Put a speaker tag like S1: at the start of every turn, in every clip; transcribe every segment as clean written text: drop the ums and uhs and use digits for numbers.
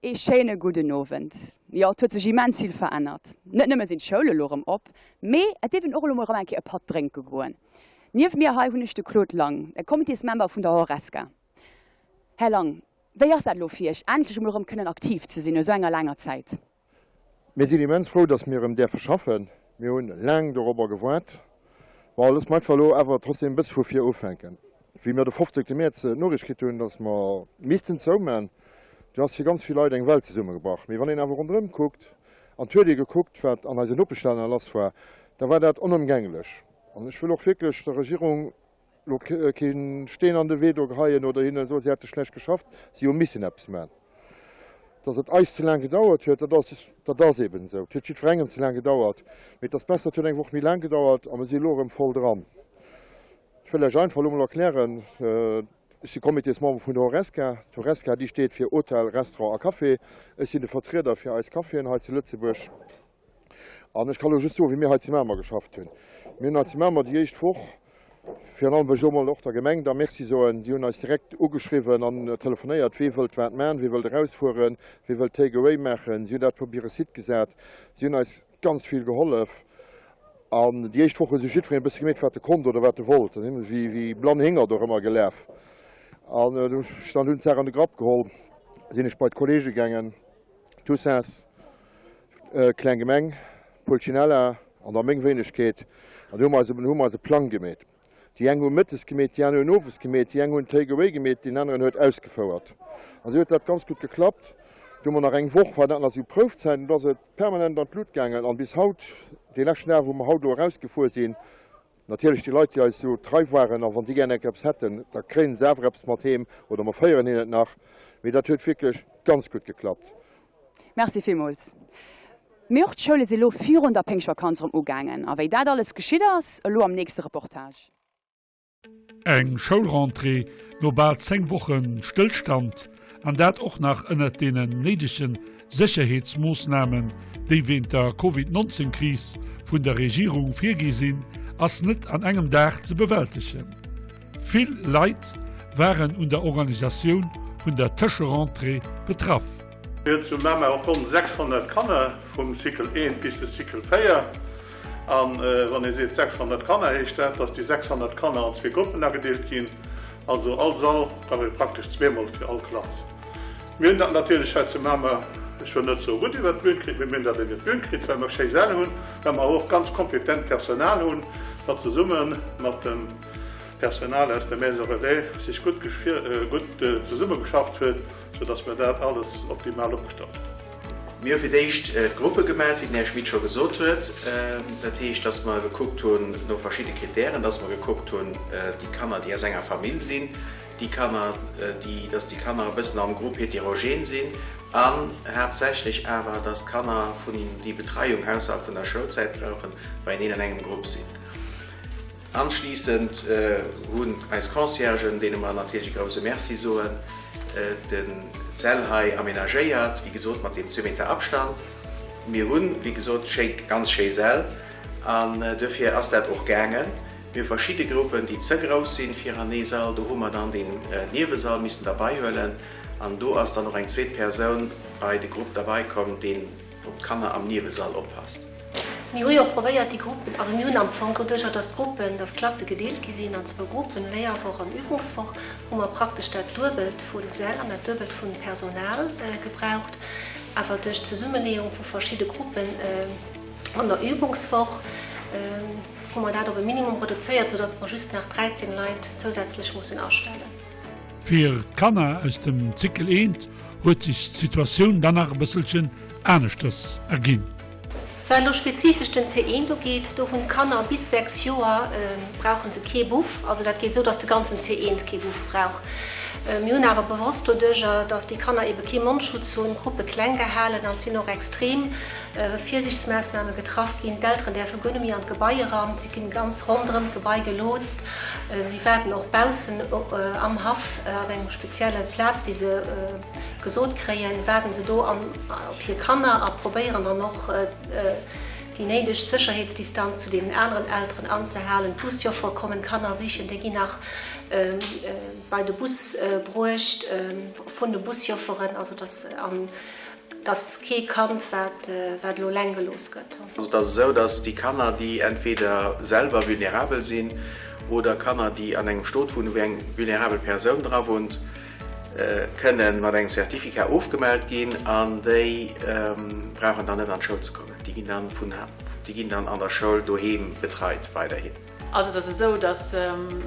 S1: Ee schéine gudden Owend. Jo, et huet sech immens vill verännert. Net nëmme sinn d'Schoule elo erëm op, mee et dierf een och elo mol erëm eng Kéier e Patt drénke goen. Nieft mir hei hunn ech de Claude Lang, e Comitésmember vun der Horesca. Här Lang, wéi ass dat elo fir Iech, endlech emol erëm kënnen aktiv ze sinn no esou enger laanger Zäit?
S2: Mir sinn immens frou, dass mir erëm däerfe schaffen. Mir hunn laang dorobber gewaart. Bon, loosse mer einfach elo awer trotzdem e bësse vu vir ufänken. Wéi mir de 15. Mäerz d'Noriicht kritt hunn, dass mer missten zouman, du ass fir ganz vill Leit eng Welt zesummegebrach. Mee wann een awer ronderëm kuckt, an et huet ee gekuckt, wat an eisen Nopeschlänner lass war, da war dat onëmgänglech. An ech wëll och wierklech der Regierung Lo keen Steen an de Wee do geheien oder hinnen soen, si hätte schlecht geschafft. Si hu missen eppes maachen. Dass et eis ze laang gedauert huet, dat ass, dat ass eben esou. Et huet jiddwerengem ze laang gedauert. Mee et ass besser, et huet eng Woch méi laang gedauert a mir si elo erëm voll dran. Ech wëll lech einfach elo mol erklären, Ech si Comitésmember vun der Horesca. D'Horesca, déi steet fir Hotel, Restaurant a Café. Ech sinn de Vertrieder fir eis Caféen hei zu Lëtzebuerg. An ech ka lo just soen, wéi mir hei zu Mamer geschafft hunn. Mir hunn hei zu Mamer déi éischt Woch, virun allem wëll ech elo mol och der Gemeng da Merci soen, déi hunn eis direkt ugeschriwwen an telefonéiert, wee wëllt wat man, wee wëllt erausfueren, wee wëllt Take away maachen. Si hunn dat op hire Site gesat. Si hunn eis ganz vill gehollef. An déi éischt Woch huet sech jiddwereen e bësse gemeet, wat e konnt oder wat e wollt. Da si mer wéi wéi blann Hénger dorëmmer gelaf. An du hunn ech dann dunn d'Saach an de Grapp geholl, sinn ech bei d'Kollege gaangen, Toussaints, Kleng Gemeng, Pulcinella an da meng Wéinegkeet. An do hu mer eis, hu mer eis e Plang gemeet. Déi eng hu mëttes gemeet, déi aner hunn owes gemeet, déi eng hunn Take away gemeet, deen aneren huet ausgefouert. An esou huet dat ganz gutt geklappt. Du hu mer nach eng Woch, war dat nach esou Proufzäit, an do ass et permanent an d'Lut gaangen. An bis haut, dee leschten Dag, wou mer haut elo erausgefuer sinn, Natierlech déi Leit, déi eis esou trei waren, a wann si gären eppes hätten, da kréien se awer eppes mat heem oder mer féieren hinnen et nach. Mee dat huet wierklech ganz gutt geklappt.
S1: Merci villmools. Mee och d'Schoule si lo virun der Péngschtvakanz erëm ugaangen. A wéi dat alles geschitt ass, elo am nächste Reportage.
S3: Eng Schoulrentrée no bal 10 Woche Stëllstand, an dat och nach ënnert deenen néidege Sécherheetsmoossnamen, déi wéint der Covid 19 Kris vun der Regierung virgi sinn, ass net an engem Dag ze bewältegen. Vill Leit waren un der Organisatioun vun der Tëscherentrée betraff.
S4: Mir hunn zu Mamer och ronn 600 Kanner vum Cycle 1 bis de Cycle 4. A wann ee seet 600 Kanner, heescht dat, datt déi 600 Kanner an zwee Gruppen agedeelt ginn. Also all Sall brauch ee praktesch zweemol fir all Klass. Mir hunn dat natierlech hei zu Mamer, ech wëll net soe gutt iwwert d'Bün kritt, mee mir hunn dat iwwert d'Bün kritt, well mer schéi Säll hunn, well mer awer och ganz kompetent Personal hunn, wat zesumme mat dem Personal aus der Maison Relais sech gutt gutt zesummegeschafft huet, soudass mer dat alles optimal opgestallt hunn.
S5: Mir hu fir d'éischt d'Gruppe gemat, wéi den Här Schmit scho gesot huet. Dat heescht, dass mer gekuckt hunn no verschidde Kritären, dass mer gekuckt hunn, déi Kanner, déi aus enger Famill sinn, déi Kanner, déi, dass déi Kanner e bëssen am Grupp heterogen sinn an haaptsächlech awer, dass d'Kanner vun, déi Betreiung ausserhalb vun der Schoulzäit brauchen, beieneen an engem Grupp sinn. Anschliissend hunn eis Conciergen, deene mer natierlech e grouse Merci soen, d'Säll hei amenagéiert, wéi gesot mat deem zwee Meter Abstand. Mir hunn, wéi gesot, schéi, ganz schéi Säll an duerfir ass dat och gaangen. Mir hu verschidde Gruppen, déi ze grouss sinn fir an ee Sall. Do hu mer dann deen Niewesall missen derbeihuelen an do ass dann och eng zweet Persoun bei de Grupp derbeikomm, deen op d'Kanner am Niewesall oppasst.
S6: Mir hu jo probéiert déi Gruppen, also mir hunn am Fong doduercher, dass d'Gruppen, dass d'Klasse gedeelt gi sinn an zwou Gruppen, Léierwoch an Übungswoch, hu mer praktesch dat Duebelt vu Säll an dat Duebelt vu Personal gebraucht. Awer duerch d'Zesummeleeung vu verschidde Gruppen an der Übungswoch hu mer dat op e Minimum reduzéiert, soudatt mer just nach 13 Leit zousätzlech mussen astellen.
S3: Fir d'Kanner aus dem Cycle eent huet sech d'Situatioun dann nach e bësselchen aneschters erginn.
S6: Wat elo spezifesch den C1 ugeet, do hunn d'Kanner bis 6 Joer brauche se kee Buff. Also dat geet esou, datt de ganzen C1 kee Buff brauch. Mir hunn awer bewosst doduercher, datt déi Kanner ebe kee Mondschutz hunn, d'Gruppe kleng gehalen an et sinn och extrem Virsiichtsmaassname getraff ginn. D'Elteren däerfe guer net méi an d'Gebai eran, si ginn ganz ronderëm d'Gebai gelotst. Si waarden och baussen am Haff an engem spezielle Plaz, déi se gesot kréien, waarden se do op hir Kanner a probéieren dann och. déi néideg Sécherheetsdistanz zu deenen aneren Elteren anzehalen. D'Busjoffere kommen d'Kanner sichen, déi ginn nach bei de Bus bruecht vun de Busjofferen, also dass an dass kee Kand wat wat elo eleng gelooss gëtt.
S5: Also et ass esou, dass déi Kanner, déi entweder selwer vulnerabel sinn oder Kanner, déi an engem Stot wunnen, wou eng vulnerabel Persoun dra wunnt, kënne mat engem Certificat ofgemellt ginn an déi brauchen dann net an d'Schoul ze kommen. Déi ginn dann vun, déi ginn dann an der Schoul doheem betreit weiderhin.
S7: Also et ass esou, datt,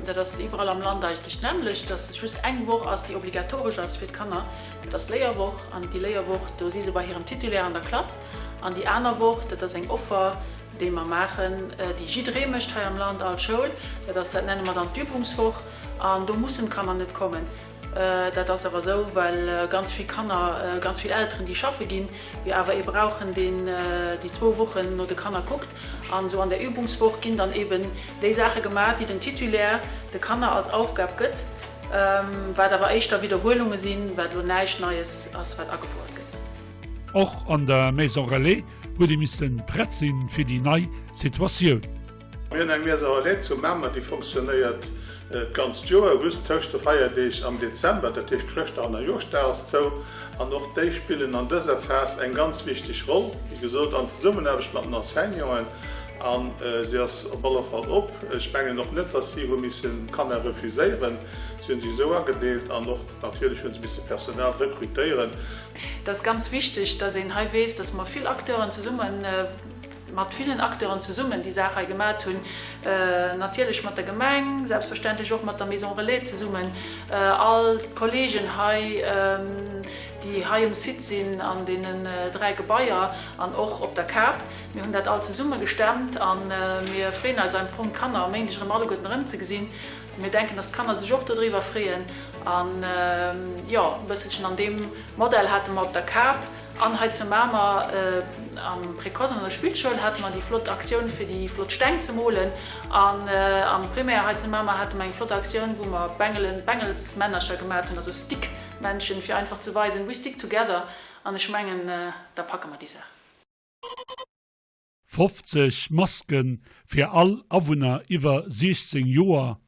S7: dat ass iwwerall am Land eigentlech d'nämmlecht, datt et just eng Woch ass, déi obligatoresch ass fir d'Kanner, dat ass d'Léierwoch. An déi Léierwoch, do si se bei hirem Titulaire an der Klass. An déi aner Woch, dat ass eng Offer, déi mer maachen, déi jidderee mécht hei am Land, all Schoul, dat ass, dat nenne mer dann d'Übungswoch. An do mussen d'Kanner net kommen. Dat ass awer esou, well ganz vill Kanner, ganz vill Elteren, déi schaffe ginn, jo awer ee brauchen, deen déi zwou Wochen no de Kanner kuckt. An esou an der Übungswoch ginn dann eeben déi Saache gemaach, déi den Titulaire de Kanner als Aufgab gëtt, wat awer éischter Widderhuelunge sinn, wat elo näischt Neies ass, wat agefouert gëtt.
S3: Och an der Maison Relais huet ee missen prett sinn fir déi nei Situatioun.
S4: Mir hunn eng Maison Relais zu Mamer, déi fonctionnéiert d'ganzt Joer, just tëscht de Feierdeeg am Dezember, dat heescht Chrëschtdag an Neijooschdag ass zou. An och déi spillen an dëser Phas eng ganz wichteg Roll, wéi gesot an Zesummenaarbecht mat den Enseignanten. A si ass op alle Fall op. Ech mengen och net, dass si hu missen Kanner refuséieren. Si hu sech esou agedeelt an och natierlech hu se misse Personal rekrutéieren.
S7: Et ass ganz wichteg, dass een hei weess, dass mer vill Acteuren zesummen, mat villen Acteuren zesummen déi Saach hei gemat hunn, natierlech mat der Gemeng, selbstverständlech och mat der Maison Relais zesummen, all d'Kollegen hei, déi hei um Site sinn an deenen 3 Gebaier an och op der Kap. Mir hunn dat all zesumme gestemmt a mir freeën eis am Fong d'Kanner e Méindeg erëm alleguerten erëmzegesinn. Mir denken, dass d'Kanner sech och dodriwwer freeën an, jo, e bësselchen an deem Modell hate mer op der Kap An hei zu Mamer am Précoce an der Spillschoul hate mer déi flott Aktioun fir déi flott Steng ze molen. An am Primaire hei zu Mamer hate mer eng flott Aktioun wou mer Bengelen, Bengelsmännercher gemat hunn, also Stickmännchen, fir einfach ze weisen, we stick together. An ech mengen da packe mer déi Saach.
S3: 50 Masken fir all Awunner iwwer 16 Joer,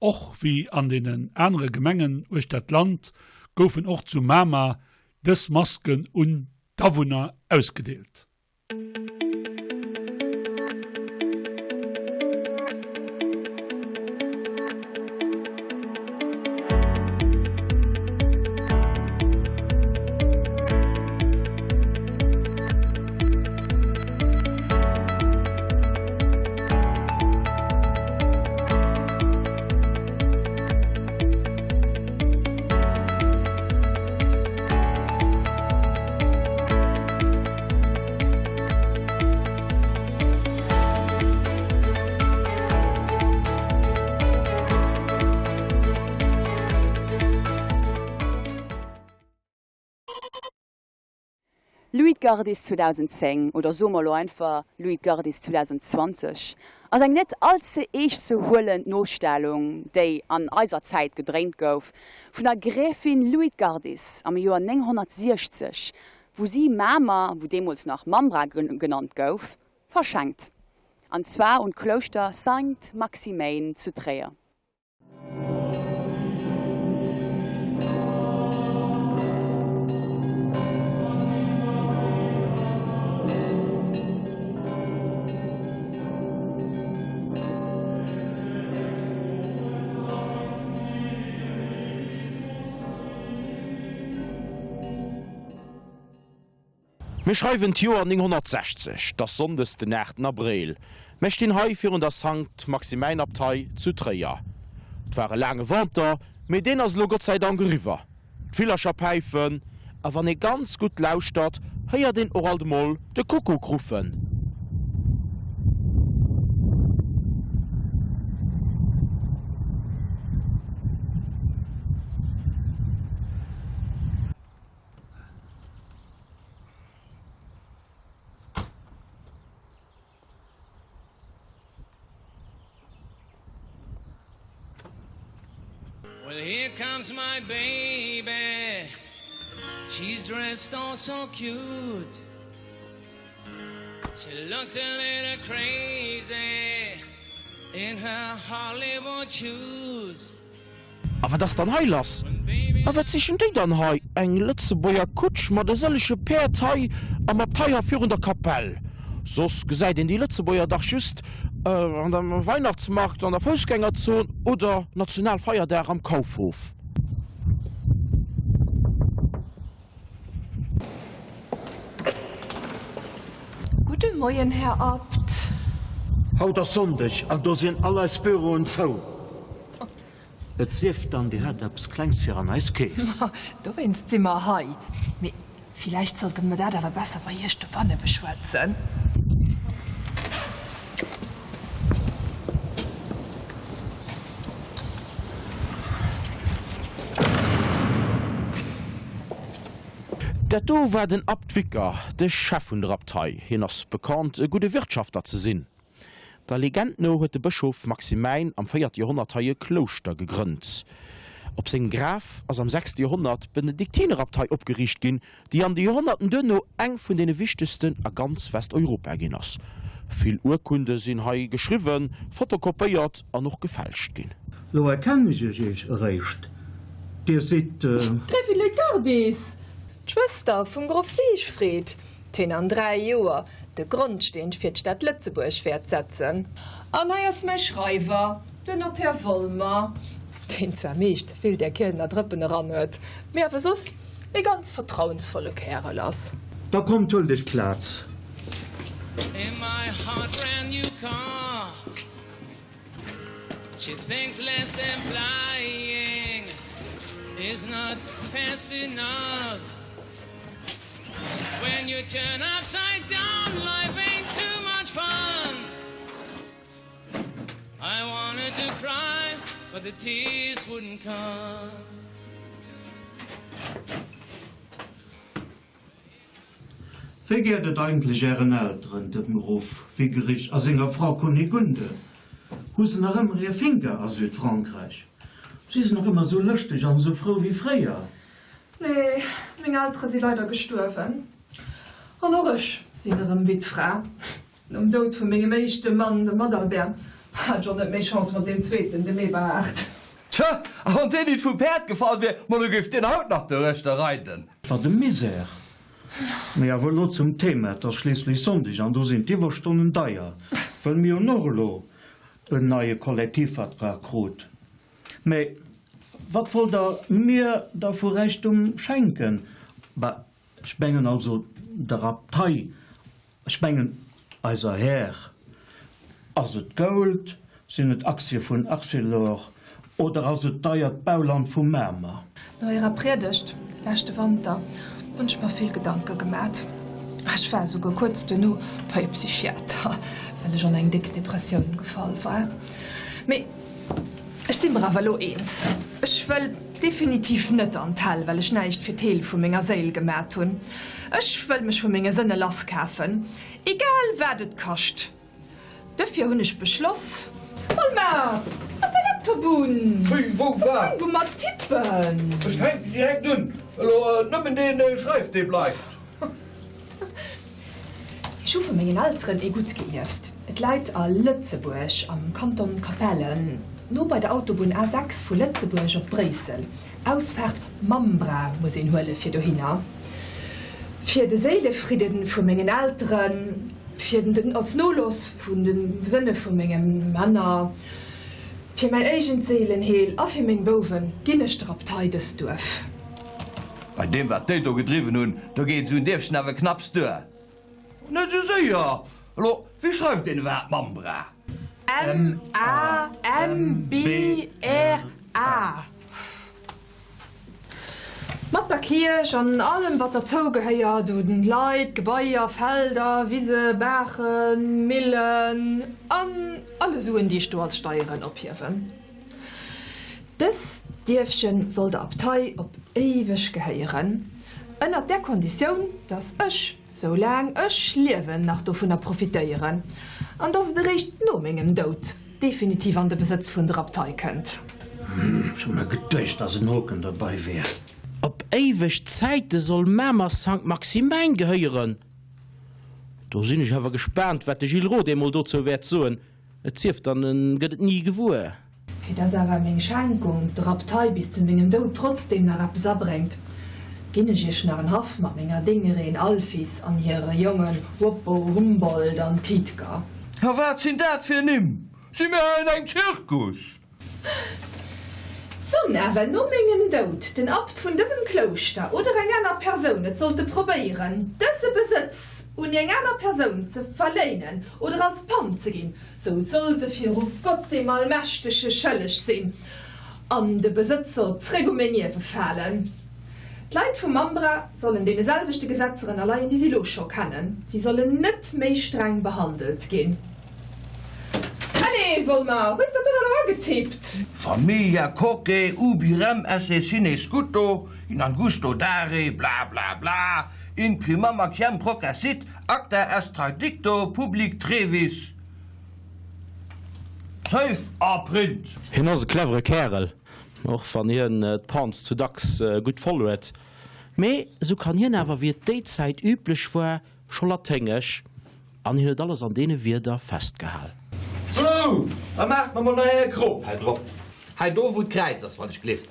S3: och wéi an deenen anere Gemengen uechter d'Land goufen och zu Mamer dës Masken un d'Awunner ausgedeelt.
S1: Luitgardis 2010, oder soe mer elo einfach Luitgardis 2020, ass eng net all ze eescht ze huelend Nostellung, déi an eiser Zäit gedréint gouf, vun der Gräfin Luitgardis am Joer 960, wou si Mamer, wou deemools nach Mambra genannt gouf, verschenkt, an zwar un d'Klouschter Saint-Maximäin zu Tréier.
S8: Mir schreiwen d'Joer 960, 't ass sonndes den aachten Abréil. Mär stinn hei virun der Sankt Maximäin-Abtei zu Tréier. 't war e laange Wanter, mee deen ass elo Gott sei Dank eriwwer. D'Villercher päifen, a wann ee ganz gutt lauschtert, héiert een och alt emol de Kuckuck ruffen.
S9: Well here comes my baby She's dressed all so cute. She looks a little crazy in her Hollywood shoes.
S8: A wat ass dann hei lass? A wat sichen déi dann hei? Eng Lëtzebuerger Kutsch mat e sëllege Päerd hei am Abteihaff virun der Kapell. Soss gesäit een déi Lëtzebuerger dach just an der Weihnachtsmarkt, an der Foussgängerzon oder Nationalfeierdag am Kaufhof.
S10: Gudde Moien, Här Abt.
S11: Haut ass Sonndeg an do sinn all eis Büroen zou. Et sief dann, Dir hätt eppes Klengs fir an eis Keess.
S10: Ma dowéinst si mer hei. Mee villäicht sollte mer dat awer besser bei Iech dobanne beschwätzen.
S8: Dat do war den Abt Wicker, de Chef vun der Abtei. Hien ass bekannt, e gudde Wirtschafter ze sinn. Der Legend no huet de Bëschof Maximäin am véierte Joerhonnert hei e Klouschter gegrënnt. Op sengem Graf ass am sechste Joerhonnert d'Benediktinerabtei opgeriicht ginn, déi an de Joerhonnerten duerno eng vun deene wichtegsten a ganz Westeuropa ginn ass. Vill Urkunde sinn hei geschriwwen, fotokopéiert an och gefälscht ginn.
S11: Lo erkennen ech iech eréischt, dir sidd.
S10: D'Gräfin Lutgardis, d'Schwëster vum Grof Siegfried, deen an 3 Joer de Grondsteen fir d'Stad Lëtzebuerg wäert setzen. An hei ass mäi Schreiwer, den Notaire Wolmer, deen zwar meescht vill där Kielener Drëppen eran huet, mee awer soss e ganz vertrauensvolle Kärel ass.
S11: Da kommt, huelt iech Plaz.
S9: In my hot brand new car She thinks less than flying Is not fast enough When you turn upside down Life ain't too much fun I wanted to cry But the tears wouldn't come
S11: Wéi geet et eigentlech Ären Elteren, dem Grof Wiggerich a senger Frau Kunigunde? Hu se nach ëmmer hir Finca a Südfrankräich? Si se nach ëmmer esou lëschteg an esou frou wéi fréier?
S10: Nee, meng Eltere si leider gestuerwen. An och ech sinn erëm Wittfra. Nom Doud vu mengem éischte Mann, dem Adalbert, hat ech och net méi Chance mat deem zweeten, dem Eberhard.
S12: Tjo, a wann deen nit vum Päerd gefall wier, ma du géif deen haut nach doruechter reiden.
S11: Wat e Misär! Mee awer elo zum Thema, et ass schliisslech Sonndeg an do sinn d'Iwwerstonnen deier, wëll mir hunn och elo en neie Kollektivvertrag krut. Mee wat wollt der mir da vu Räichtum schenken? Bah, ech mengen also der Abtei Ech mengen, eiser Här, ass et Gold, sinn et Aktie vun Arcelor oder ass et deiert Bauland vu Mamer?
S10: No Ärer Priedegt leschte Wanter hunn ech mer vill Gedanke gemat. Ech war esouguer kuerz duerno bei e Psychiater, well ech an eng déck Depressioun gefall war. Mee ech si mer awer elo eens, Ech wëll Definitiv net an d'Hell, well ech näischt fir d'Heel vu menger Séil gemat hunn. Ech wëll mech vu menge Sënne lasskafen, egal wat et kascht. Dofir hunn ech beschloss. Wolmar, ass däi Laptop un?
S12: Wéi, wou, wat?
S10: Fänk u mat tippen!
S12: Ech fänken direkt un. Elo nëmmen deen schreift, dee bleift.
S10: Ech hu vu mengen Elteren ee Gutt geierft. Et läit a Lëtzebuerg, am Kanton Capellen, no bei der Autobunn A6 vu Lëtzebuerg op Bréissel. Ausfaart Mambra muss een huele fir dohinner. Fir de Séilefridde vu mengen Elteren, fir den als Nolooss vun de Sënne vu menge Männer, fir mäin éigent Séilenheel a fir meng Bouwen ginn ech der Abtei dëst Duerf.
S12: Bei deem wat déi do gedriwwen hunn, do geet esou en Dierfchen awer knapps duer. Net esou séier! Elo, wéi schreift een iwwerhaapt Mambra?
S10: M-a-m-b-r-a. Mat der Kierch an allem wat derzou gehéiert un Leit, Gebaier, Felder, Wise, Baachen, Millen an alle Suen déi ech do als Steieren ophiewen. Dës Dierfchen soll der Abtei op éiweg gehéieren, ënnert där Konditioun, dass ech, sou laang ech liewen, nach dovunner profitéieren, an dass et eréischt no mengem Doud definitiv an de Besëtz vun der Abtei kënnt.
S11: Ech hu mer geduecht, dass en Hoken derbei wär.
S8: Op éiweg Zäite soll Mamer Sankt Maximäin gehéieren. Do sinn ech awer gespaant, wat de Gilles Roth eemol dozou wäert soen. Et sief dann, en gëtt et ni gewuer.
S10: Fir dass awer meng Schenkung der Abtei bis zu mengem Doud trotzdem nach eppes abréngt, ginn ech iech nach en Haff mat menger Déngerin Alphys an hire Jongen Woppo, Humbold an Tiitger.
S12: A wat sinn dat fir Nimm? Si mir hei an engem Zirkus?
S10: Wann awer no mengem Doud den Abt vun dësem Klouschter oder eng aner Persoun et sollte probéieren, dëse Besëtz un eng aner Persoun ze verléinen oder als Pand ze ginn, sou soll se viru Gott deem Allmächtege schëlleg sinn, an de Besëtz soll zréck u meng Ierwe falen. D'Leit vu Mambra sollen deene selwechte Gesetzer ënnerleien, déi si lo scho kennen. Si sollen net méi streng behandelt ginn. Allez, Volmar, hues dat do elo agetippt?
S12: Familia coque ubi rem esse sine scuto in angusto dare bla bla bla in primam aciem processit acta est tradicto public Trevis Zeuf a print.
S8: Hien ass e clevere Kärel, och wann hien d'Pans zu dacks gutt voll huet. Mee sou kann hien awer, wéi et déi Zäit üblech war, scho Laténgesch An hien huet alles an deene Wierder festgehal.
S12: Sou, da maacht mer mol nach är Krop hei drop. Hei do wou d'Kräiz ass, wann ech glift.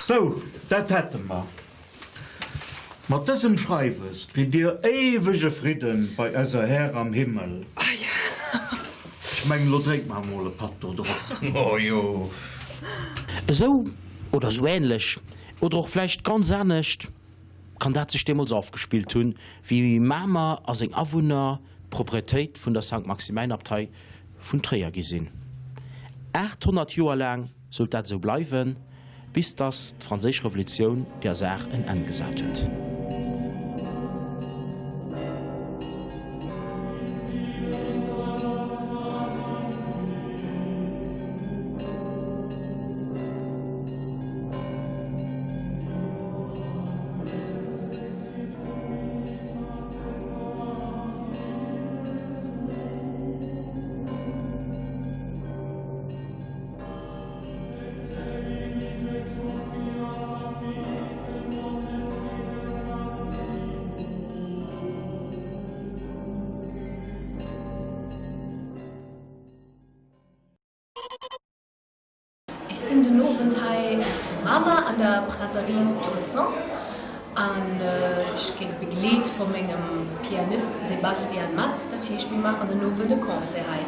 S11: Sou, dat hätte mer. Mat dësem Schreiwes kritt Dir éiwege Fridden bei eiser Här am Himmel. Ech mengen, elo drénke mer emol e Patt do drop.
S12: Oh jo.
S8: Esou oder esou ähnlech, oder och vläicht ganz anescht, kann dat sech deemools ofgespillt hunn, wéi Mamer a seng Awunner Proprietéit vun der Sankt-Maximäin-Abtei vun Tréier gi sinn. 800 Joer laang sollt dat esou bleiwen, bis dass d'Franséisch Revolutioun der Saach en Enn gesat huet.
S13: Ech sinn den Owend hei zu Mamer an der Brasserie Toussaint an ech ginn begleet vu mengem Pianist Sebastian Matz. Dat heescht mir maachen den Owend e Concert hei.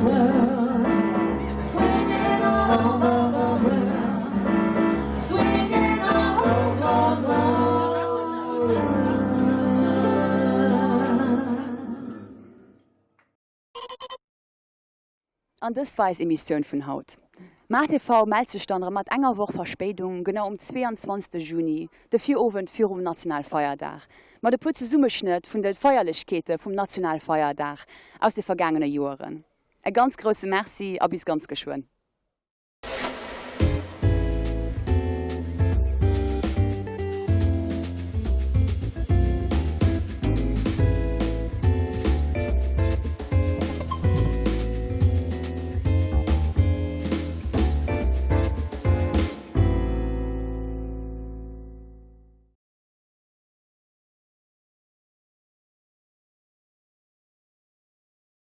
S9: world, swinging all over the world, swinging all over the world.
S1: An dëst war eis Emissioun vun haut. MaTV mellt sech dann erëm mat enger Woch Verspéidung, genau um 22 Juni, de Virowend virum Nationalfeierdag, mat e puer Zesummeschnëtt vun de Feierlechkeete vum Nationalfeierdag aus de vergaangene Joeren. E ganz grousse Merci a bis ganz geschwënn.